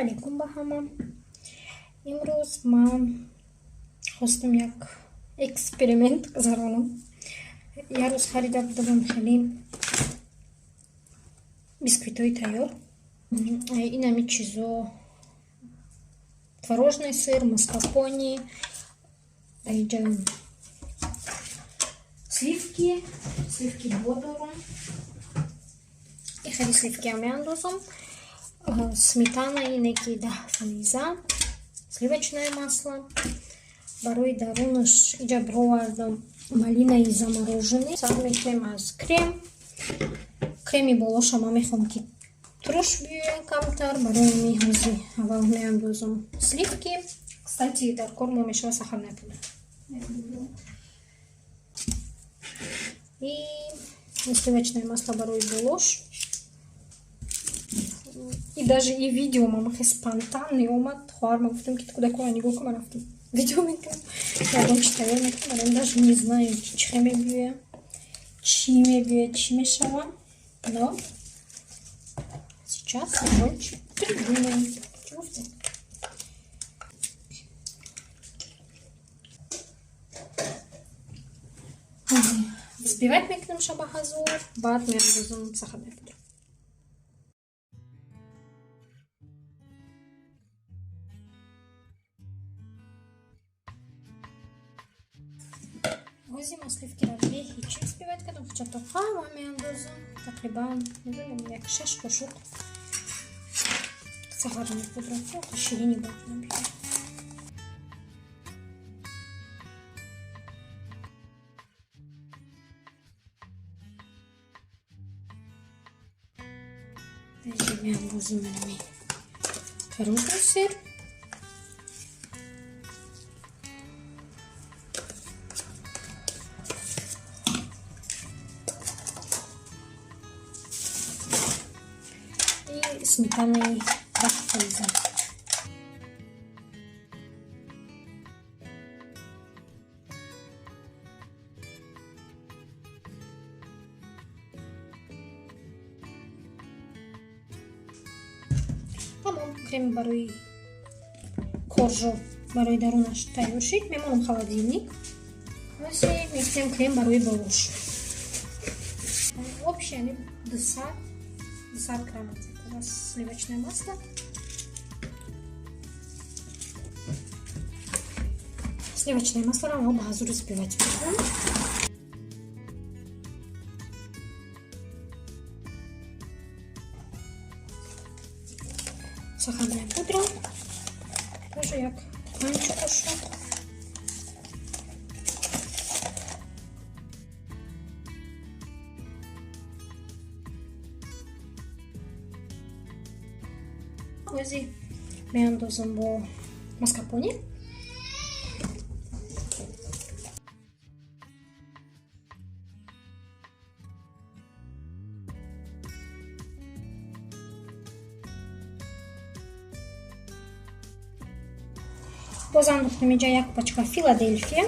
Алейкум ба ҳама. Имрӯз ман хостам як эксперимент гузаронам. Як рӯз харида будам хеле бисквитҳои тайёр. Инами чизо: творожный сыр, маскарпоне, инҷа сливки, сливки бо дорам. И хеле сливкиам меандозам. Сметана ине ки 10%, сливочное масло. Барои дарунаш иҷа бировардам малинаи замороженный. Сар мекунем аз крем. Креми болоша ман мехоҳам, ки туруш биёяд камтар. Барои ми ҳозир аввал меандозам сливки. Кстати, дар кор мо мешавад сахарная пудра. И сливочное масло барои болош. И даже и видео мама хе спонтанный омад. Хоҳарма гуфтам, ки кӯдакона нигоҳ кун, ман рафтам видео мекунам, ягон чи тайёр мекунам. Барои даже не знаю, ки чӣ мебиёя, чӣ мебиёя, чӣ мешава, но сейчас ягон чи придумаем. Чӣ гуфтем? Взбивать мекунам шаба ҳазор, баъд меандозам сахарная пудра. Ҳозир мо сливкиро беҳичи взбивать кардам, чатоқа ва меандозам тақрибан, медонам, як шаш қошуқ сахарная пудра, ширини бояд набиёяд. Меандозим манами творожный сыр. И сметанаи 10%. Тамом, крем барои коржо, барои дарунаш тайёр шид. Мемонам холодильник. Ҳозир мекунем крем барои болош. Общий ами 200 грамм у нас сливочное масло. Сливочное масло ро ба ҳазур взбивать мекунам. Сахарная пудра тоже як 5 қошуқ. Ҳозир меандозам бо маскарпоне. Боз андохтем инҷа як пачка Филадельфия.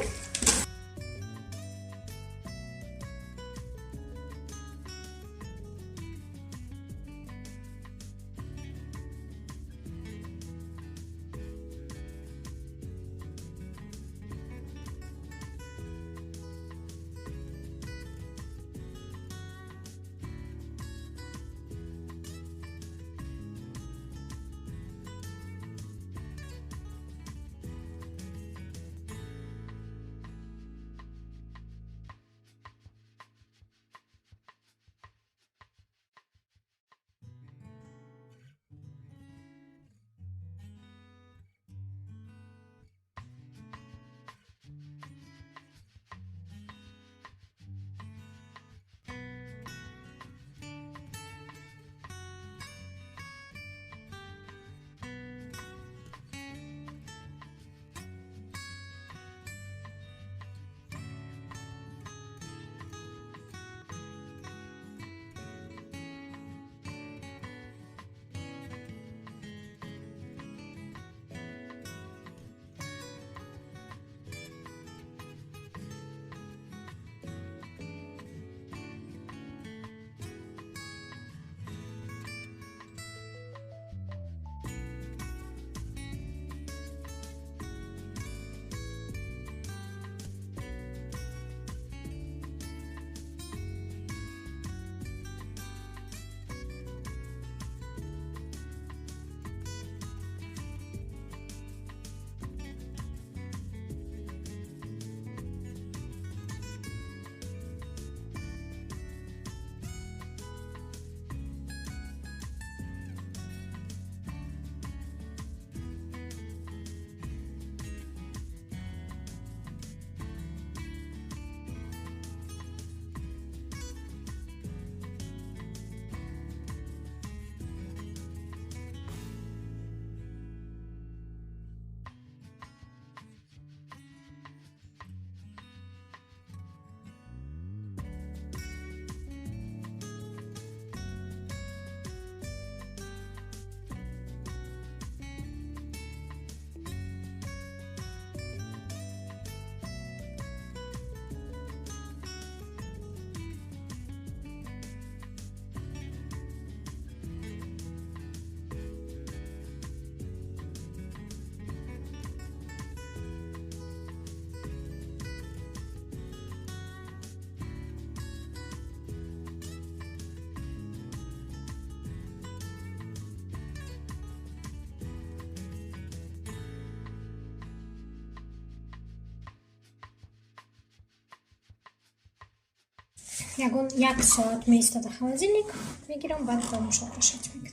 Ягон як соат меистода холодильник, мегирам, баъд давомша украшать мекунам.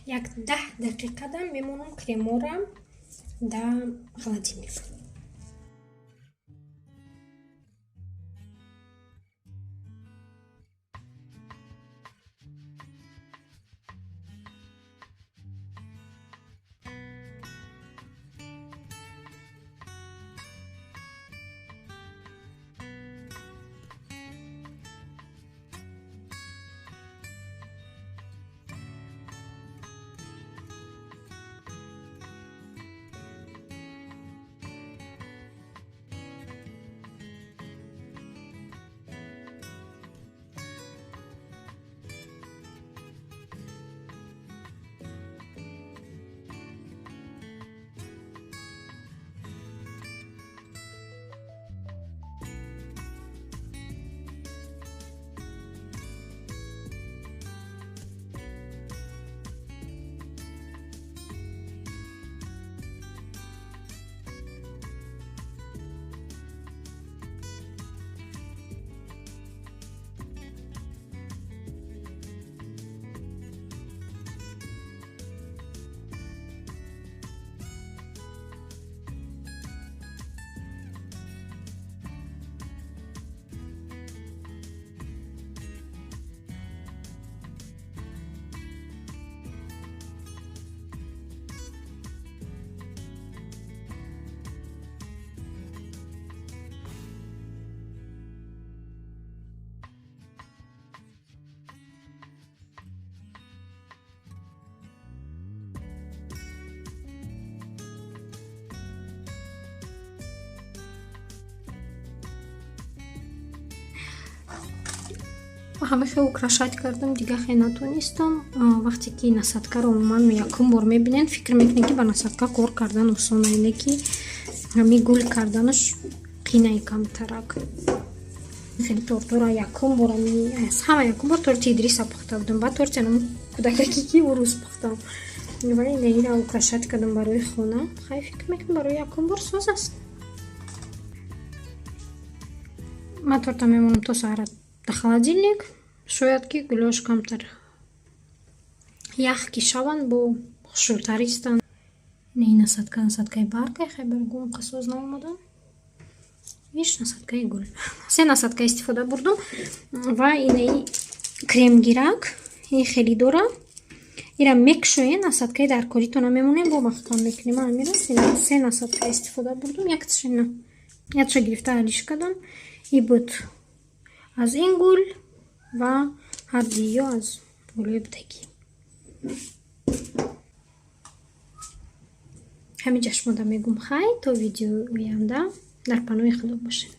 Як 10 дақиқада мемонам кремора дар холодильник. Ҳама хел украшать кардам, дига хел натонистам. Вақте ки насадкаро умуман якум бор мебинен, фикр мекунед, ки ба насадка кор кардан осона, ине ки ҳами гул карданаш қинаи камтарак. Хеле тортора якум бор, ҳама якум бор торти Идриса пухта будам, баъд торти анам кӯдакаки ки урус пухтам. Вале ина украшать кардам барои хона. Хай, фикр мекунам, барои якум бор соз аст. Ман торта мемонам то саҳара дар холодильник, шояд ки гулош камтар ях ки шаванд, бо хушрӯтар истанд. Ина насадка, насадкаи баркай, хай баргум қасоз наомадан. Иш насадкаи гул. Се насадка истифода бурдум ва инаи кремгирак, ин хеле дора. Ира мекшоен, насадкаи дар коритона мемонем, бо маҳкам мекунем. Амира се насадка истифода бурдум, якташа ина, якташа гирифта алиш кардам. И буд аз ин гул ва ҳардиё аз гулои будагӣ. Ҳамин ҷашмода мегум, хай, то видеои оянда дар паноҳи Худо бошед.